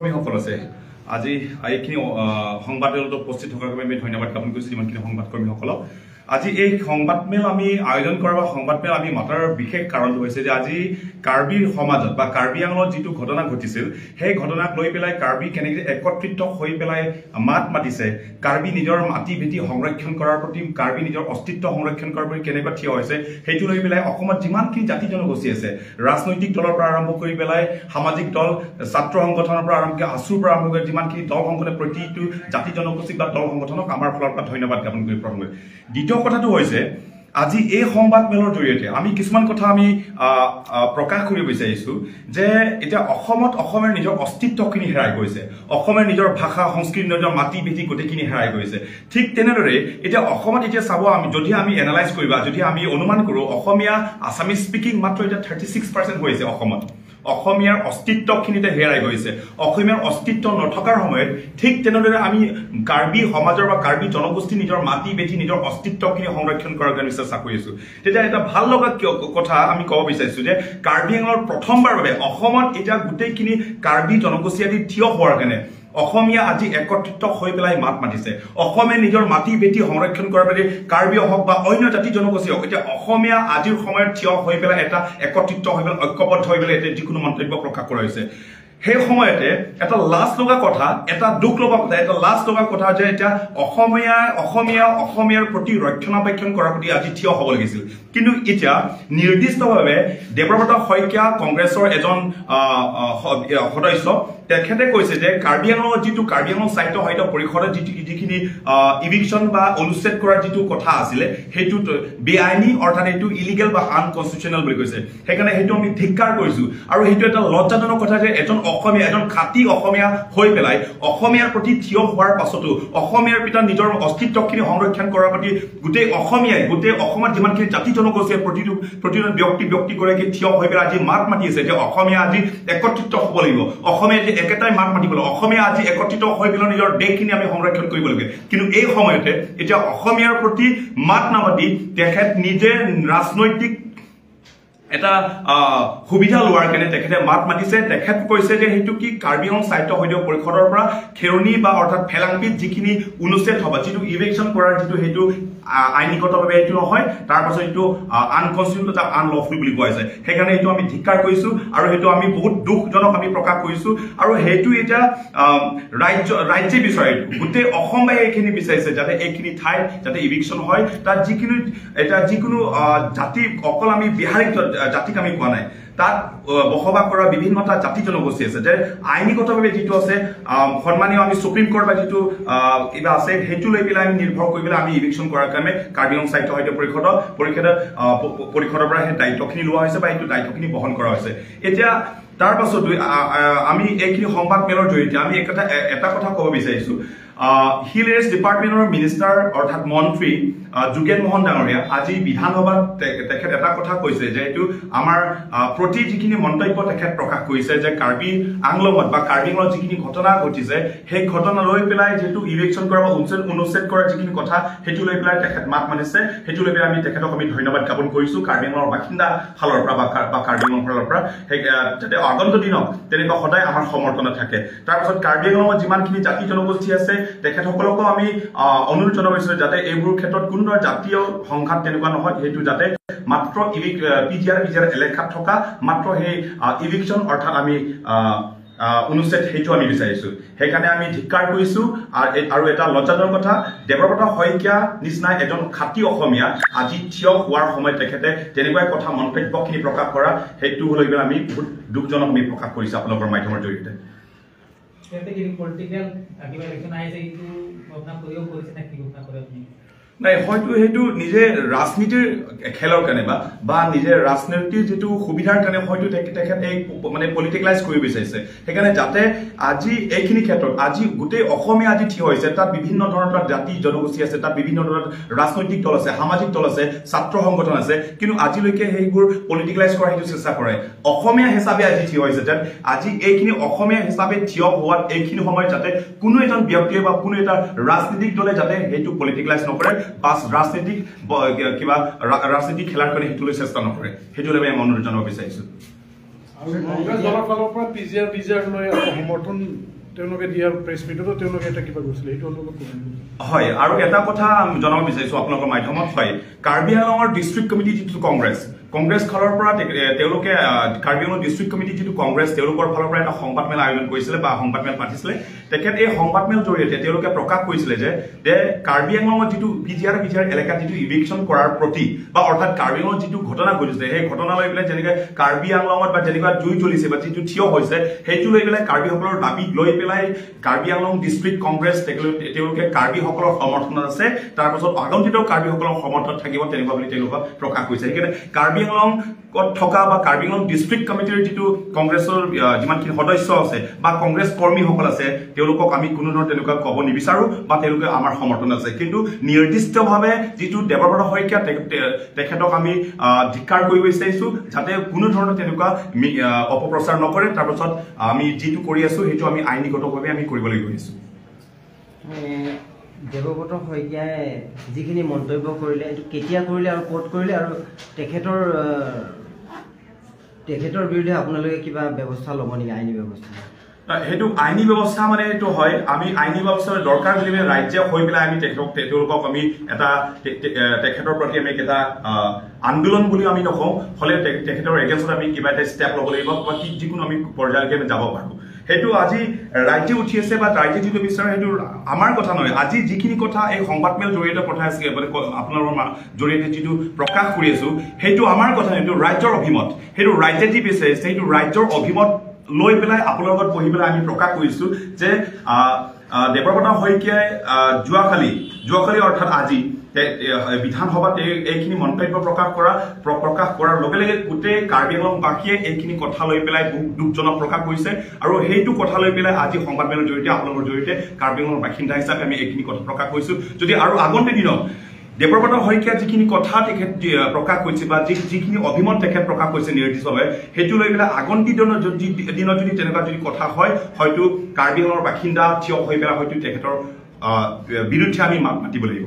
কৰ্মীসকল আছে, আজি এইখিনি সংবাদমেলত উপস্থিত থকাৰ বাবে আমি ধন্যবাদ জ্ঞাপন কৰিছোঁ যিমানখিনি সংবাদকৰ্মীসকলক। আজি এই সংবাদমেল আমি আয়োজন কৰা বা সংবাদমেল আমি মাতাৰ বিশেষ কাৰণটো হৈছে যে আজি কাৰ্বিৰ সমাজত বা কাৰ্বি আংলঙত যিটো ঘটনা ঘটিছিল, সেই ঘটনাক লৈ পেলাই কাৰ্বি কেনেকৈ একত্ৰিত হৈ পেলাই মাত মাতিছে, কাৰ্বি নিজৰ মাটি ভেটি সংৰক্ষণ কৰাৰ প্ৰতি, কাৰ্বি নিজৰ অস্তিত্ব সংৰক্ষণ কৰাৰ প্ৰতি কেনেকুৱা থিয় হৈছে, সেইটো লৈ পেলাই অসমত যিমানখিনি জাতি জনগোষ্ঠী আছে, ৰাজনৈতিক দলৰ পৰা আৰম্ভ কৰি পেলাই সামাজিক দল, ছাত্ৰ সংগঠনৰ পৰা আৰম্ভ কৰি আছুৰ পৰা আৰম্ভ কৰি যিমানখিনি দল সংগঠনে প্ৰতিটো জাতি জনগোষ্ঠীক বা দল সংগঠনক আমাৰ ফালৰ পৰা ধন্যবাদ জ্ঞাপন কৰি প্ৰথমে। দ্বিতীয় কথাটো হৈছে আজি এই সংবাদমেলৰ জৰিয়তে আমি কিছুমান কথা আমি প্ৰকাশ কৰিব বিচাৰিছোঁ যে এতিয়া অসমত অসমৰ নিজৰ অস্তিত্বখিনি হেৰাই গৈছে, অসমৰ নিজৰ ভাষা সংস্কৃতি, নিজৰ মাটি ভেটি গোটেইখিনি হেৰাই গৈছে। ঠিক তেনেদৰে এতিয়া অসমত এতিয়া চাব, আমি যদি আমি এনালাইজ কৰিবা, যদি আমি অনুমান কৰোঁ, অসমীয়া আছামিজ স্পিকিং মাত্ৰ এতিয়া 36% হৈছে অসমত। অসমীয়াৰ অস্তিত্বখিনিতে হেৰাই গৈছে। অসমীয়াৰ অস্তিত্ব নথকাৰ সময়ত ঠিক তেনেদৰে আমি কাৰ্বি সমাজৰ বা কাৰ্বি জনগোষ্ঠী নিজৰ মাটি ভেটি নিজৰ অস্তিত্বখিনি সংৰক্ষণ কৰাৰ কাৰণে চেষ্টা কৰি আছোঁ। তেতিয়া এটা ভাল লগা কথা আমি ক'ব বিচাৰিছোঁ যে কাৰ্বি আংলঙৰ প্ৰথমবাৰ বাবে অসমত এতিয়া গোটেইখিনি কাৰ্বি জনগোষ্ঠী আদি থিয় হোৱাৰ কাৰণে অসমীয়া আজি একত্ৰিত হৈ পেলাই মাত মাতিছে। অসমে নিজৰ মাটি ভেটি সংৰক্ষণ কৰাৰ বাবে কাৰ্বি হওক বা অন্য জাতি জনগোষ্ঠী হওক, এতিয়া অসমীয়া আজিৰ সময়ত থিয় হৈ পেলাই এটা একত্ৰিত হৈ পেলাই ঐক্যবদ্ধ হৈ পেলাই এতিয়া যিকোনো মন্তব্য প্ৰকাশ কৰা হৈছে। সেই সময়তে এটা লাজ লগা কথা, এটা দুখ লগা কথা, এটা লাজ লগা কথা যে এতিয়া অসমীয়াৰ প্ৰতি ৰক্ষণাবেক্ষণ কৰাৰ প্ৰতি আজি থিয় হ'ব লাগিছিল। কিন্তু এতিয়া নিৰ্দিষ্টভাৱে দেৱব্ৰত শইকীয়া কংগ্ৰেছৰ এজন সদস্য, তেখেতে কৈছে যে কাৰ্বি আংলঙত যিটো কাৰ্বি আংলং সাহিত্য সাহিত্য পৰিষদৰ যিখিনি ইভিকশ্যন বা অনুচ্ছেদ কৰাৰ যিটো কথা আছিলে, সেইটো বেআইনী, অৰ্থাৎ এইটো ইলিগেল বা আনকনষ্টিটিউচনেল বুলি কৈছে। সেইকাৰণে সেইটো আমি ধিক্কাৰ কৰিছো আৰু সেইটো এটা লজ্জাজনক কথা যে এজন অসমীয়া, এজন খাটি অসমীয়া হৈ পেলাই অসমীয়াৰ প্ৰতি থিয় হোৱাৰ পাছতো অসমীয়াৰ পিতা নিজৰ অস্তিত্বখিনি সংৰক্ষণ কৰাৰ প্ৰতি গোটেই অসমীয়াই, গোটেই অসমত যিমানখিনি জাতি জনগোষ্ঠীয়ে প্ৰতিজন ব্যক্তিগৰাকী থিয় হৈ পেলাই আজি মাত মাতি আছে যে অসমীয়া আজি একত্ৰিত হ'ব লাগিব, অসমীয়া আজি একেটাই মাত মাতিব লাগিব, অসমীয়া আজি একত্ৰিত হৈ পেলাই নিজৰ দেশখিনি আমি সংৰক্ষণ কৰিব লাগে। কিন্তু এই সময়তে এতিয়া অসমীয়াৰ প্ৰতি মাত নামাতি তেখেত নিজে ৰাজনৈতিক এটা সুবিধা লোৱাৰ কাৰণে তেখেতে মাত মাতিছে। তেখেত কৈছে যে সেইটো কি কাৰ্বি আংলং সাহিত্য সাহিত্য পৰিষদৰ পৰা খেৰণি বা অৰ্থাৎ ফেলাংপিত যিখিনি অনুচ্ছেদ হ'ব, যিটো ইভিকশ্যন কৰাৰ যিটো সেইটো আইনীগতভাৱে এইটো নহয়, তাৰ পাছত এইটো আনকনষ্টিটিউচনেল এটা আনলফুল বুলি কোৱা হৈছে। সেইকাৰণে এইটো আমি ধিক্কাৰ কৰিছো আৰু সেইটো আমি বহুত দুখজনক আমি প্ৰকাশ কৰিছো। আৰু সেইটো এতিয়া ৰাজ্যে বিচাৰে, গোটেই অসমবাসী এইখিনি বিচাৰিছে যাতে এইখিনি ঠাইত যাতে ইভিকশ্যন হয়। তাত যিখিনি এতিয়া যিকোনো জাতি, অকল আমি বিহাৰী জাতিক আমি কোৱা নাই, তাত বসবাস কৰা বিভিন্নটা জাতি জনগোষ্ঠী আছে যে আইনীগতভাৱে যিটো আছে সন্মানীয় আমি সুপ্ৰিম কোৰ্ট বা যিটো কিবা আছে সেইটো লৈ পেলাই আমি নিৰ্ভৰ কৰি পেলাই আমি ইভিকশ্যন কৰাৰ কাৰণে কাৰ্বি আংলং সাহিত্য সাহিত্য পৰিষদৰ পৰা সেই দায়িত্বখিনি লোৱা হৈছে বা এইটো দায়িত্বখিনি বহন কৰা হৈছে। এতিয়া তাৰ পাছত আমি এইখিনি সংবাদমেলৰ জৰিয়তে আমি এটা কথা ক'ব বিচাৰিছো, হিল এৰিয়াছ ডিপাৰ্টমেণ্টৰ মিনিষ্টাৰ অৰ্থাৎ মন্ত্ৰী যোগেন মোহন ডাঙৰীয়া আজি বিধানসভাত তেখেত এটা কথা কৈছে যে এইটো আমাৰ প্ৰতি যিখিনি মন্তব্য তেখেত প্ৰকাশ কৰিছে যে কাৰ্বি আংলঙত বা কাৰ্বি আংলঙত যিখিনি ঘটনা ঘটিছে সেই ঘটনা লৈ পেলাই যিটো ইলেকশ্যন কৰা বা অনুচ্ছেদ কৰাৰ যিখিনি কথা সেইটো লৈ পেলাই তেখেত মাত মাতিছে। সেইটো লৈ পেলাই আমি তেখেতক আমি ধন্যবাদ জ্ঞাপন কৰিছো কাৰ্বি আংলঙৰ বাসিন্দা ফালৰ পৰা বা কাৰ্বি আংলঙৰ ফালৰ পৰা, সেই যাতে আগন্তুক দিনত তেনেকুৱা সদায় আমাৰ সমৰ্থনত থাকে। তাৰপাছত কাৰ্বি আংলঙত যিমানখিনি জাতি জনগোষ্ঠী আছে তেখেতসকলকো আমি অনুৰোধ জনাব বিচাৰিছো যাতে এইবোৰ ক্ষেত্ৰত কোনো ধৰণৰ জাতীয় সংঘাত তেনেকুৱা নহয়, সেইটো যাতে মাত্ৰ পি জি আৰ এলেকাত থকা মাত্ৰ সেই ইভিকশ্যন অৰ্থাৎ আমি অনুচ্ছেদ সেইটো আমি বিচাৰিছো। সেইকাৰণে আমি ধিক্কাৰ কৰিছো। আৰু এটা লজ্জাজনক কথা, দেৱব্ৰত শইকীয়া নিচিনা এজন খাটি অসমীয়া আজি থিয় হোৱাৰ সময়ত তেখেতে তেনেকুৱাই কথা মন্তব্যখিনি প্ৰকাশ কৰা, সেইটো লৈ পেলাই আমি বহুত দুখজনক আমি প্ৰকাশ কৰিছো আপোনালোকৰ মাধ্যমৰ জৰিয়তে। নাই, হয়তো সেইটো নিজে ৰাজনীতিৰ খেলৰ কাৰণে বা নিজে ৰাজনীতিৰ যিটো সুবিধাৰ কাৰণে হয়তো তেখেত এই মানে পলিটিকেলাইজ কৰিব বিচাৰিছে। সেইকাৰণে যাতে আজি এইখিনি ক্ষেত্ৰত আজি গোটেই অসমীয়া আজি থিয় হৈছে, তাত বিভিন্ন ধৰণৰ তাত জাতি জনগোষ্ঠী আছে, তাত বিভিন্ন ধৰণৰ ৰাজনৈতিক দল আছে, সামাজিক দল আছে, ছাত্ৰ সংগঠন আছে, কিন্তু আজিলৈকে সেইবোৰ পলিটিকেলাইজ কৰাৰ সেইটো চেষ্টা কৰে। অসমীয়া হিচাপে আজি থিয় হৈছে, যাতে আজি এইখিনি অসমীয়া হিচাপে থিয় হোৱাত এইখিনি সময়ত যাতে কোনো এজন ব্যক্তিয়ে বা কোনো এটা ৰাজনীতিক দলে যাতে সেইটো পলিটিকেলাইজ নকৰে বা ৰাজনীতিক কিবা ৰাজনীতিক খেলাৰ কাৰণে সেইটো লৈ চেষ্টা নকৰে, সেইটো লৈ আমি অনুৰোধ জনাব বিচাৰিছো। আৰু কংগ্ৰেছ দলৰ ফালৰ পৰা P G R B G R লৈ সমৰ্থন তেওঁলোকে দিয়া প্ৰেছ মিটতো তেওঁলোকে এটা কিবা কৈছিলে, সেইটো অলপ হয়। আৰু এটা কথা জনাব বিচাৰিছো আপোনালোকৰ মাধ্যমত, হয়, কাৰ্বি আংলঙৰ ডিষ্ট্ৰিক্ট কমিটি যিটো কংগ্ৰেছ, কংগ্ৰেছ ফালৰ পৰা তেওঁলোকে কাৰ্বি আংলং ডিষ্ট্ৰিক্ট কমিটি যিটো কংগ্ৰেছ, তেওঁলোকৰ ফালৰ পৰা এটা সংবাদমেল আয়োজন কৰিছিলে বা সংবাদমেল পাতিছিলে। তেখেত এই সংবাদমেল জৰিয়তে তেওঁলোকে প্ৰকাশ কৰিছিলে যে কাৰ্বি আংলঙত যিটো P G R B G R এলেকাত যিটো ইভিকশ্যন কৰাৰ প্ৰতি বা অৰ্থাৎ কাৰ্বি আংলঙত যিটো ঘটনা ঘটিছে, সেই ঘটনা লৈ পেলাই যেনেকৈ কাৰ্বি আংলঙত বা যেনেকুৱা জুই জ্বলিছে বা যিটো থিয় হৈছে, সেইটো লৈ পেলাই কাৰ্বিসকলৰ দাবী লৈ পেলাই কাৰ্বি আংলং ডিষ্ট্ৰিক্ট কংগ্ৰেছ তেওঁলোকে কাৰ্বিসকলৰ সমৰ্থনত আছে, তাৰপাছত আগন্তুক কাৰ্বিসকলৰ সমৰ্থনত থাকিব তেনেকুৱা বুলি তেওঁলোকে প্ৰকাশ কৰিছে। সেইকাৰণে কাৰ্বি আংলঙত থকা বা কাৰ্বি আংলং ডিষ্ট্ৰিক্ট কমিটিৰ যিটো কংগ্ৰেছৰ যিমানখিনি সদস্য আছে বা কংগ্ৰেছ কৰ্মীসকল আছে, তেওঁলোকক আমি কোনো ধৰণৰ তেনেকুৱা ক'ব নিবিচাৰো বা তেওঁলোকে আমাৰ সমৰ্থন আছে। কিন্তু নিৰ্দিষ্টভাৱে যিটো দেৱব্ৰত শইকীয়া তেখেতক আমি ধিক্কাৰ কৰিব বিচাৰিছো, যাতে কোনো ধৰণৰ তেনেকুৱা অপপ্ৰচাৰ নকৰে। তাৰপাছত আমি যিটো কৰি আছো সেইটো আমি আইনীগতভাৱে আমি কৰিবলৈ গৈ আছো। দেৱব্ৰত শইকীয়াই যিখিনি মন্তব্য কৰিলে, এইটো কেতিয়া কৰিলে আৰু ক'ত কৰিলে, আৰু তেখেতৰ বিৰুদ্ধে আপোনালোকে কিবা ব্যৱস্থা ল'ব নেকি, আইনী ব্যৱস্থা? সেইটো আইনী ব্যৱস্থা মানে এইটো হয়, আমি আইনী ব্যৱস্থা দৰকাৰ বুলি ৰাজ্য হৈ পেলাই আমি তেওঁলোকক আমি এটা তেখেতৰ প্ৰতি আমি এটা আন্দোলন বুলি আমি নকওঁ, হ'লে তেখেতৰ এগেইনষ্টত আমি কিবা এটা ষ্টেপ ল'ব লাগিব বা কি যিকোনো আমি পৰ্যায়লৈকে আমি যাব পাৰোঁ। সেইটো আজি ৰাজ্যে উঠি আছে বা ৰাজ্যে যিটো বিচাৰে সেইটো আমাৰ কথা নহয়। আজি যিখিনি কথা এই সংবাদমেল জৰিয়তে পঠাই আছে, মানে আপোনালোকৰ জৰিয়তে যিটো প্ৰকাশ কৰি আছো, সেইটো আমাৰ কথা নহয়, সেইটো ৰাজ্যৰ অভিমত। সেইটো ৰাজ্যে যি বিচাৰিছে সেইটো ৰাজ্যৰ অভিমত লৈ পেলাই আপোনালোকৰ লগত বহি পেলাই আমি প্ৰকাশ কৰিছো যে দেৱব্ৰত শইকীয়াই যোৱাকালি অৰ্থাৎ আজি বিধানসভাত এইখিনি মন্তব্য প্ৰকাশ কৰাৰ লগে লগে গোটেই কাৰ্বি আংলংবাসীয়ে এইখিনি কথা লৈ পেলাই দুখজনক প্ৰকাশ কৰিছে। আৰু সেইটো কথা লৈ পেলাই আজি সংবাদমেলৰ জৰিয়তে আপোনালোকৰ জৰিয়তে কাৰ্বি আংলঙৰ বাসিন্দা হিচাপে আমি এইখিনি কথা প্ৰকাশ কৰিছো। যদি আৰু আগন্তুক দিনত দেৱব্ৰত শইকীয়া যিখিনি কথা তেখেত প্ৰকাশ কৰিছে বা যিখিনি অভিমত তেখেত প্ৰকাশ কৰিছে নিৰ্দিষ্টভাৱে, সেইটো লৈ পেলাই আগন্তুক দিনত যদি তেনেকুৱা যদি কথা হয়, হয়তো কাৰ্বি আংলঙৰ বাসিন্দা থিয় হৈ পেলাই হয়তো তেখেতৰ বিৰুদ্ধে আমি মাত মাতিব লাগিব।